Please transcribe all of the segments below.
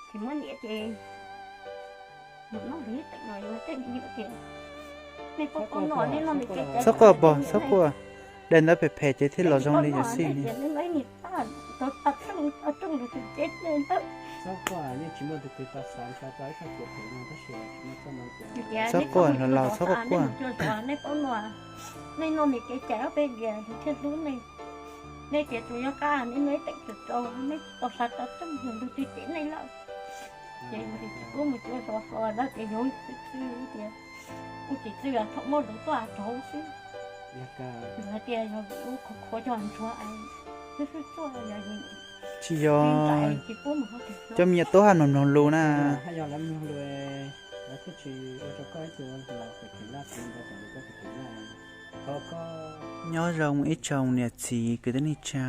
Tsis muaj niam ces mus noj lwm teem no yuav tej me nyuam tias, nej pab pab noj, nej noj nws kev cai. Txhob quaj pog, txhob quaj. Daim ntawv phem phem ces thiaj los zoo li yav xij ni. Txhob quaj, los laus, txhob quaj quaj. Nej pab noj, nej noj nws kev cai ob peb diav nws thiaj hlub nej. Nej tias tsuas yog qab nej noj ib teem tsuas tau, nej tsis tau xav tau txog yog lub twg cem nej lawm. Ces yus tsis pub mus cuag sov hlo lawm ces yus txwj txwj tias, kuv tsis txwj thaum muaj lus tuaj rau xwb. Yus hais tias yog vim lub qhov qhuav cog ntsuag xwb xwb txuaj yog yus tsis yog tsis pub mus hauv cov me nyuam tub haj mloog mloog lus na. Nyob zoo ib tsoom niam txiv kwv tij neej tsa,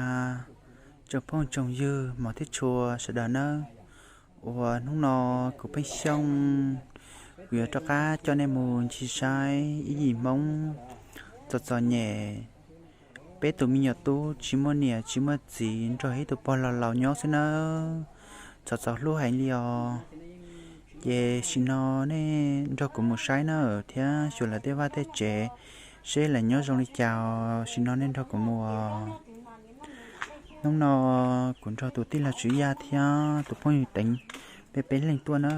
tsoom phooj tsoom ywg hmov thiab tshua sawv daws nawb. Uas hnub no kuv Pheej Xyooj, kuv yuav rov qab coj nej mus ncig saib ib yim Hmoob txom txom nyem, peb tus me nyuam tub tsis muaj niam tsis muaj txiv nrog ib tug pog laus laus nyob xwb nawb. Txom txom hlub heev li os. Ces sim no nej nrog kuv mus saib na thiab xyuas lawv tej vaj tej tsev seb lawv nyob zoo li cas os, sim no nej nrog kuv mus os. Hnub no kuv nrog tus tij laug Tswv Yaj thiab tus phooj ywg Teev, peb peb leeg tuaj na.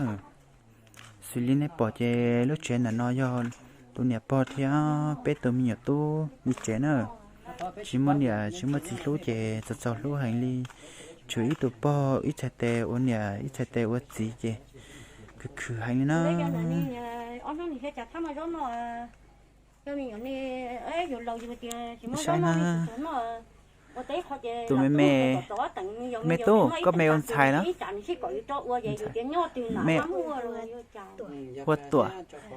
Xws li nej pom ces lub tsev ntawm no yog tus niam pog thiab peb tus me nyuam tub nyob tsev na. Tsis muaj niam tsis muaj txiv hlub ces txom txom hlub heev li. Tshuav ib tug pog ib txhais tes ua niam ib txhais tes ua txiv ces khwv khwv heev li na. Saib na. Tus me me, me tub, koj me ua ntxhais na. Me hu ua Tuam,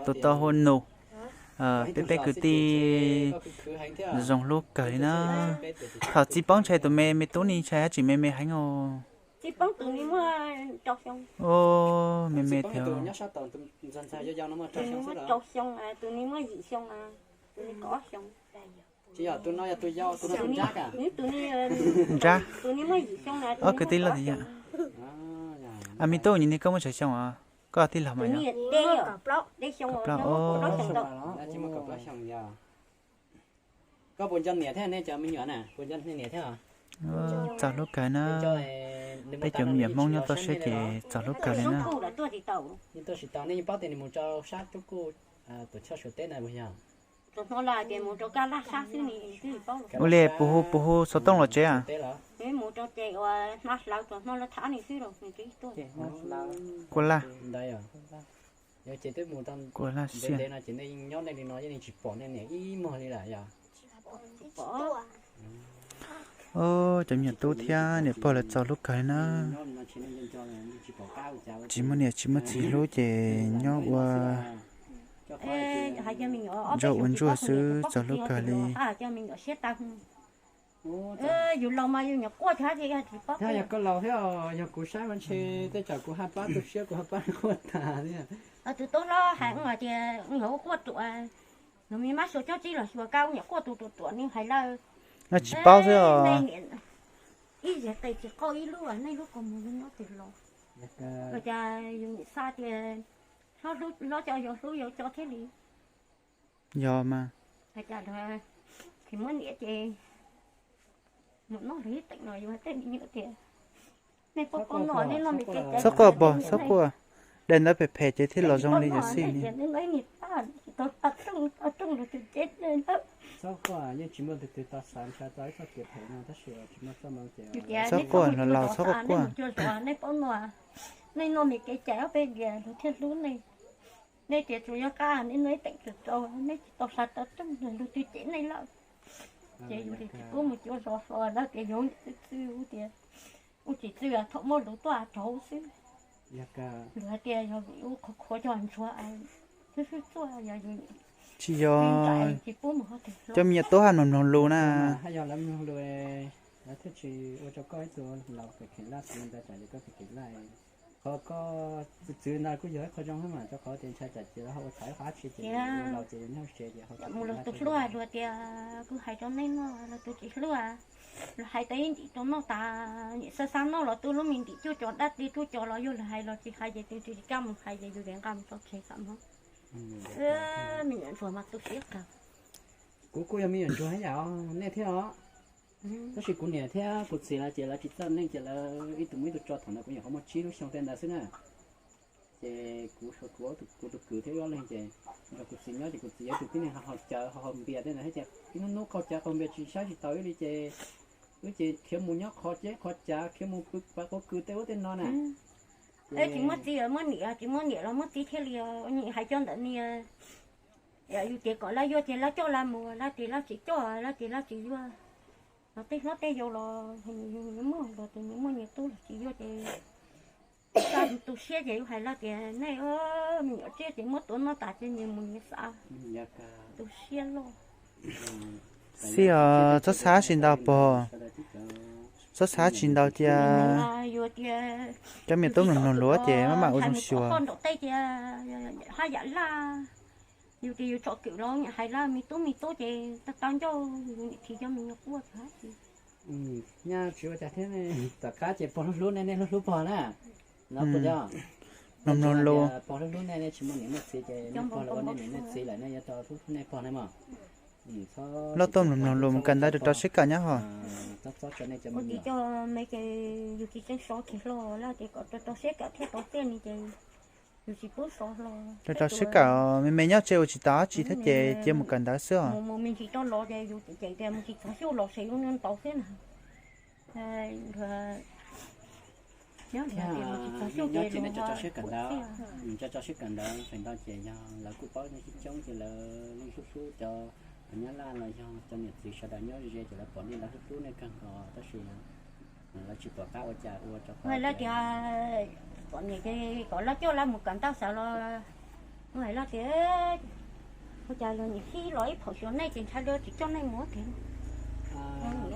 tus tau hu ua Nus. Peb peb kwv tij zoo hlub kawg li na. Thaum txiv poob ntshai tus me me tub ne ntshai dab tsi, me me heev os. Me me thiab. Nrab. Ob kwv tij loj tiag. Me tub, nim no koj muaj tsawg xyoo os? Koj tij laug mas yog. Kaum plaub os. Koj puas nco niam thiab nej cov me nyuam na, puas nco nej niam thiab? Txaus hlub kawg na. Peb cov me nyuam Hmoob nyob toj siab ces txaus hlub kawg li na. Yeej tuaj tsis tau, nej yeej paub tias nws mus rau sab Rub Kuj, tuam choj Suav teb na puas yog? Ua li puas hu, puas hu xov tooj los tsev a? Kuaj laj. Kuaj laj siab. Cov me nyuam tub thiab niam pog lawv txaus hlub kawg li na. Tsis muaj niam tsis muaj txiv hlub ces nyob ua ntsuag ua ntsuag xwb, txaus hlub kawg li. Yog koj laus thiab, yog kuv saib mas ntshe tej zaum kuv haj pab tu siab, kuv haj pab quaj tas thiab. Tus tub hlob hais tias, yog ua quaj ruam, yog me mab xyuas cob tsib los xyuas kab, nyuam quaj tus ruam ruam ni hais lawm. Tsis paub xwb os. Ib yam tes tsis qau ib lub, nej lub kua muag nyob twg los? Ua cas yus nim xa tias hlob cov yau hlub yau cov thiaj li. Yog mas. Tsis muaj niam ces mus noj lwm teem no yuav tej me nyuam tias, nej pab pab noj, nej noj nws kev cai. Txhob quaj pog, txhob quaj. Daim ntawv phem phem ces thiaj los zoo li yav xij ni. Tsis tau tag rooj, tag rooj los tsis cem nej ntawd. Txhob quaj, yeej tsis muaj tus twg tau xav ntshaw tau ib txoj kev phem no tab sis tsis muaj txoj moo ces. Txhob quaj, los laus txhob quaj quaj. Nej pab noj, nej noj nws kev cai ob peb diav nws thiaj hlub nej. Nej tias tsuas yog qab nej noj ib teem tsuas tau, nej tsis tau xav tau rooj, lub twg cem nej lawm. Ces yus tsis pub mus cuag sov hlo lawm tias yus txwj txwj tias, kuv tsis txwj thaum muaj lus tuaj rau xwb. Yus hais tias yog vim lub qhov qhuav cog ntsuag xwb xwb txuaj yog yus. Tsis yog, tsis pub mus hauv twg. Cov me nyuam tub haj mloog mloog lus na. Lawv thiaj tsis ua rau koj ib tug laus pem kheem laj, tsis ua ntawd tsam ces koj pem kheem laj. Qhov koj txwv txwv ntawd kuj yog ib qho zoo thiab mas, rau qhov tias ntshai tsam ces lawv ho ua tshav ib qho dab tsi ces laus ces yus nyob tsev ces ho tsis mus los tus hluas luag tias kuv hais rau nej no los tus tsis hluas, los hais tau ib ntim rau noj tas, niam xav xav noj los tu lub me ntim cuaj cos dab ti cuaj cos los yog lawv hais los tsis hais ces tus tsis kam mus hais ces yus tseem nqa mus tso tseg xam mog. Me nyuam ntsuag mas tu siab kawg. Kuv kuj yog me nyuam ntsuag ib yam nej thiab os. Tab sis kuv niam thiab kuv txiv lawv ces lawv tsis txawj neej ces lawv ib tug muaj ib tug tso thaum ntawd kuv nyuam qhuav muaj tsib lub xyoo tej ntawd xwb na. Ces kuv, kuv tus kwv thiab ob leeg ces nrog kuv txiv nyob ces kuv txiv yog tus tib neeg ho haus cawv ho haus npias tej ntawd thiab ces ib hnub hnub qaug cawv qaug npias tsis saib tsis taus ib li ces wb ces khiav mus nyob qhov txhia qhov chaw khiav mus pw pab qhov kws tej ub tej no na. Tsis muaj txiv muaj niam, tsis muaj niam los muaj txiv thiaj li hais coj ntawm niag yus tias kom lawv yuav ces lawv coj lawv mus, lawv tias lawv tsis coj, lawv tias lawv tsis yuav. Los tej hlob tej yau los nyias muaj los tus nyias muaj nyias tub los tsis yuav ces tu siab ces yus hais lawv tias nej me nyuam tsiab ces muab tua noj tas ces nyias mus nyias xav. Tu siab loj. Xij os, txhob xav tsis ntau pog, txhob xav tsis ntau cia. Cov me tub mloog mloog luav ces maj mam ua zoo xyuas. Haj yam laj, yus ces yus tsom kwm los hais lawv me tub me tub ces tau ncauj yus niam txiv cov me nyuam quaj tsis hab tsis. Nyaj tsis ua cas thiab, tom qab ces pog hlub hlub nej, nej hlub hlub pog na. Mloog mloog lus. Pog hlub hlub nej, nej tsis muaj niam muaj txiv ces nej pog los ua nej niam nej txiv lawm, nej yuav tau hlub hlub nej pog na mog. Loj tuaj mloog mloog lus mus kawm ntawv rau rau siab kawm nyob hos. Ua tsis coj me ces yus tsis tseem so kiag hlo lawm ces kom rau rau siab kawm thiaj tau txiaj ni ces yus tsis pub so hlo. Rau rau siab kawm, me me nyob tsev ua tsis tau dab tsi thiab ces cia mus kawm ntawv xwb os. Mus me ntsis rau los ces yus cem tias mus tsis txog xyuj los ces yus ntaus xwb na. Nyob tsev nej tso tso siab kawm ntawv, tso tso siab kawm ntawv feem ntau ces yog lawv kuj paub nej coob coob ces lawv yeej hlub hlub cov, cov Nyab Laj los yog cov niam txiv sawv daws nyob ze ces lawv pom nej lawv hlub hlub nej kawg nkaus tab sis lawv tsis pom qab ua cas ua rau qhov lawv tias pom niam ces kom lawv coj lawv mus kawm ntawv xwb los. Hais lawv tias ua cas luag niam xib los ib phaum xyuas nej ces ntshai luag tsis coj nej mus tiag.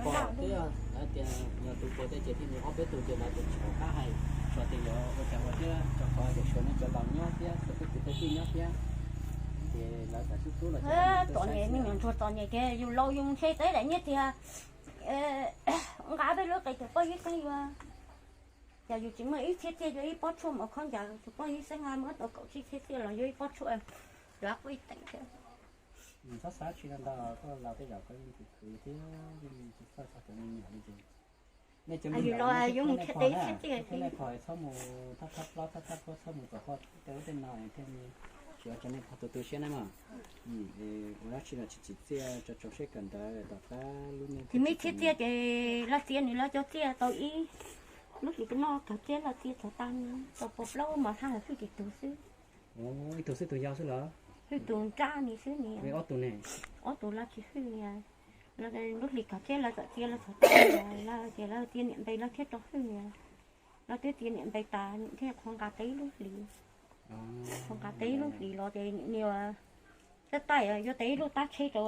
Pog tias, yog tus pog tej ces thiaj li ob peb tug ces lawv tseem tsis pom qab hais, tsuas tias yuav ua cas ua thiab rau qhov tias xyuas nej cov laus nyob thiab xyuas peb tus peb tij nyob thiab. Ces lawv txawm xub tub los txom nyem, me nyuam ntsuag txom nyem tiag, yus laus yus ntshe teb daim nyiaj tiag nqa peb lub qe tus poj ib xeeb yuav, yog yus tsis muaj ib txhiab txiaj yuav ib pob tshuaj mus khaub ncaws, tus poj ib xeeb muab tau kaum tsib txhiab txiaj los yuav ib pob tshuaj, yuav quj ib teem thiab. Txhob xav tsis ntau, koj laus tej zaum koj yeej khwv khwv thiab yeej tsis txawj txog cov me nyuam li ces nej cov me nyuam los yuav mus thiab teb txhiab txiaj, nej pog txhob mus thab thab plaub thab thab plaub txhob mus tom qoj tej ub tej no thiaj li tsis ua rau nej pog tu tu siab na mog. Ua dab tsi los tsis tsim txiaj, tso tso siab kawm ntawv tom qab lub neej. Tsis muaj ib txhiab txiaj ces laj txiaj nws laj cov txiaj tau ib lub hlis noj kawg txiaj laj txiaj txog tag tau pua plaub mos thab hwj tsis tus xwb. Ib tug xwb tus yau xwb los? Hwj tus nrab ni xwb ni. Ob tus ne? Ob tus laj tsis hwj ni. Lub hlis kawg txiaj laj txawm txiaj laj txog tag laj tias laj txiaj niam npe laj thiaj rau hwj ni. Laj twb txiaj niam npe tas niam thiaj qhuav nqa tau ib lub hlis. Qhuav nqa tau ib lub hlis los ces niam ni tab taij yuav tau ib lub tab tsheb rau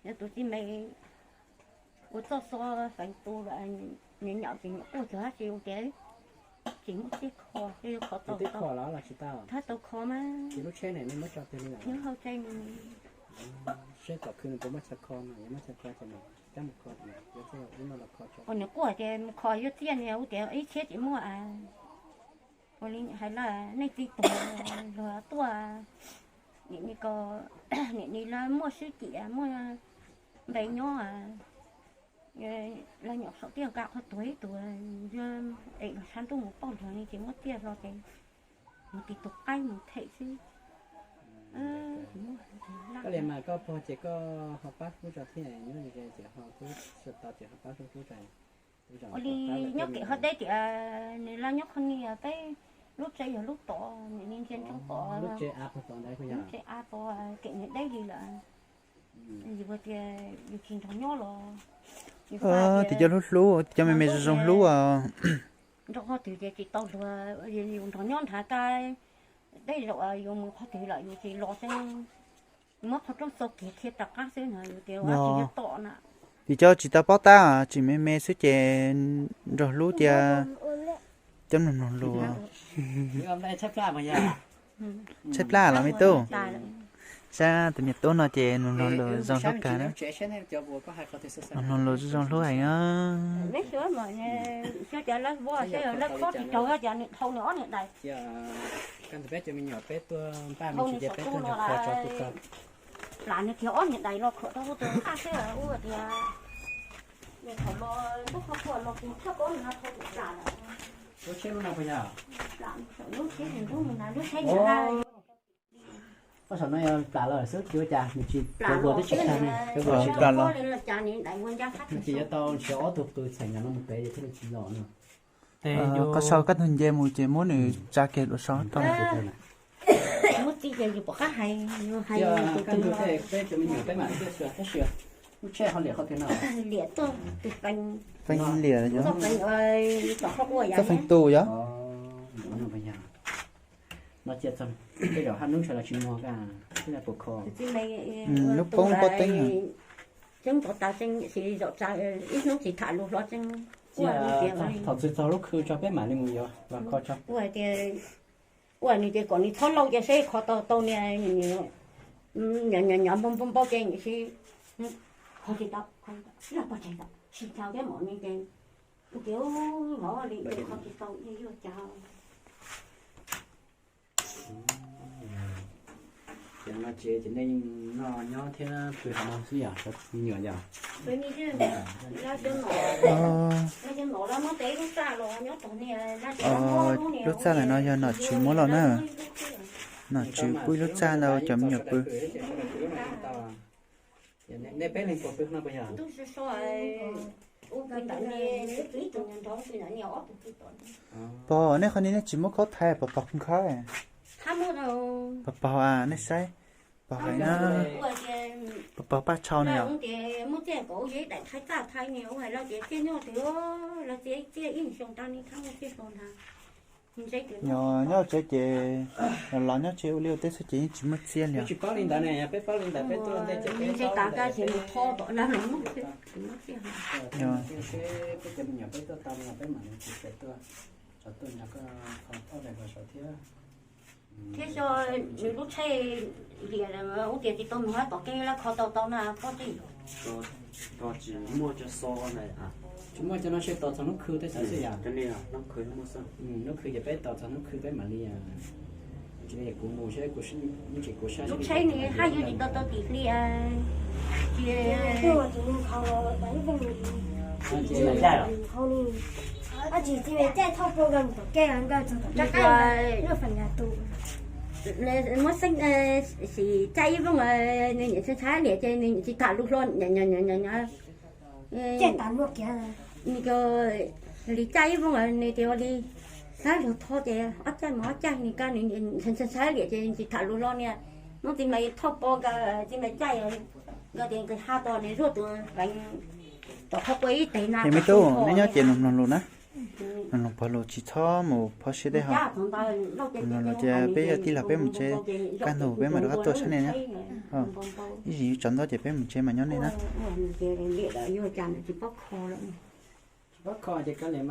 yog tus txiv me ua txoj xo feem tus niam nyaum ces niam quaj txog hab tsis ua tias tsis muaj txiaj kho, kho tau, thab tau kho mas. Nyob hauv tsev ni. Ua niam quaj tias mus kho yuav txiaj ni ua tias ib txhiab tsis muaj. Ua li hais lawm nej txiv tuag luag tuaj, niam ni ko, niam ni lawv muaj swb ciam muaj npe nyob, lawv nyuam saum tiaj nqa qhov tuag ib tug, yog es los sab ntuj mus pauj luag ni ces muab txiaj hlo ces mus tis tus qaib mus them xwb. Koj li mas koj pog ces koj ho pab hlub tso thiab, nyob ze ces ho hlub tsis tau ces ho pab hlub hlub tso. Ua li nyob kem qhov teb tias nws laj nyob qhov ni peb lub tsev yog lub tod, niam ni ntsia nroo tod, lub tsev av pog kem niam deb li lawm. Yus tias yus tsis nrog nyob los yus faj tias cov hlub hlub, cov me me zoo zoo hlub os. Nrog qhov twg ces tsis tau luag, yus nrog nyob nrhav kab, tej zaum yus mus qhov twg lawm yus tsis los xwb, muab qhov rooj txo kiag thiaj rov qab xwb no, yus tias ua tsis yuav tom na. Vim cov tsis tau paub tab tsis me me xwb ces nrog hlub cia. Cov mloog mloog lus. Tshaib plab los me tub? Saib tus me tub no ces mloog mloog lus zoo hlub kawg na. Mloog mloog lus zoo hlub heev na. Plam nws kiag ob niag dais los khuam rau tus qaj seb ua tias nws thaum los ntuj qhov khuam los tus thawj koob nws ho thau tus plam lawm. Lub tsheb lub no puas yog? Plam saum lub tsheb nws lub nws na lub tsheb nws na. Ob saum no yog plam los xwb tsis ua cas, nws tsis plam los twb tsis tag ne. Plam los cas nws dais ua ncaj qab nws ces yuav tau nrhiav ob tug qws txheem no mus pem thiaj li tsis los no. Qhov sau koj tug nce mus ces muab nws tsa kiag lub so rau. Muab txij ces yus pom qab hais, yus hais tus twg los. Peb cov me nyuam peb mam li tuaj xyuas tab sis lub tsheb ho liam qhov twg no? Liam tuaj tus feem. Feem liam yog? Tuaj feem ua yam. Tuaj feem tus yog? No cia txog tej zaum hab hnub ntshai los tsis muag ka, twb puas kho. Lub poob pob teeb. Tseeb tov tas tseeb, ib hnub tsis tham lus hlo tseeb. Ua li tias thaum txog lub khw tso peb mam li mus yuav los kho tso. Ua tias, ua nws tias kom nws txhob lauj ces seb kho tau tau niag nyob nyob npau npau ces seb kho tsis tau, kho tsis tau, ib los pog tsev tau tsis tau thiab mom ne ces ua tias hov li ces kho tsis tau ib yuav cas. Ces no ces nej noj nyob thiab pw hauv no xwb yom, cov me nyuam yom? Lub txaj ntawm no yog nom tswv muab los na. Nom tswv pub ib lub txaj ntawd cov me nyuam pw. Nej peb leeg puas pw no puas yog? Pog, nej qhov ni nej tsis muab khaub thaiv pog pog khab? Pog pog a, nej saib, pog hais na, pog pog paj tshau na yog. Yog nyob tsev ces los los nyob tsev ces los los nyob tsev ua li ua teb xwb ces yeej tsis muaj txiaj li os. Tsis paub li ntawd ne, yog peb paub li ntawd peb tuaj ntej ces peb paub li ntawd. Thiab xyov nws lub tsheb liam ua tias tsis tau mus hab tom kev lawv kho tau tau na pob tij. Tsis muaj cov no seb tos txog hnub khw tej xwb yom. Hnub khw ces peb tos txog hnub khw peb mam li. Tsis li kuv mus seb kuv, tsis kuv sab lub tsheb ni hab yuav tsis tau tau tim hli. Tsis muab xeeb sim caij ib voog, nws niam tsis ntshai liam ces nws niam tsis tham lus hlo. Nws li caij ib voog nws tias ua li xab lug tho ces ob caij mus ob caij nws ka nws niam tsis ntshai liam ces tsis tham lus hlo niam. Hnub txiv mas thauj pov nkawd txiv mas caij nkawd tias nqis ha tos nws zuaj tus feev tom qhov qua ib teg na. Es me tub, neb nyob ces mloog mloog lus na. Mloog mloog pog lus tsis txhob mus phob siab tej ho. Mloog lus ces peb yog tij laug peb mus tsev, kaj ntug peb mam rov qab tuaj saib nej na. Ib zim yuav tsaus ntuj ces peb mus tsev mas nyob nej na.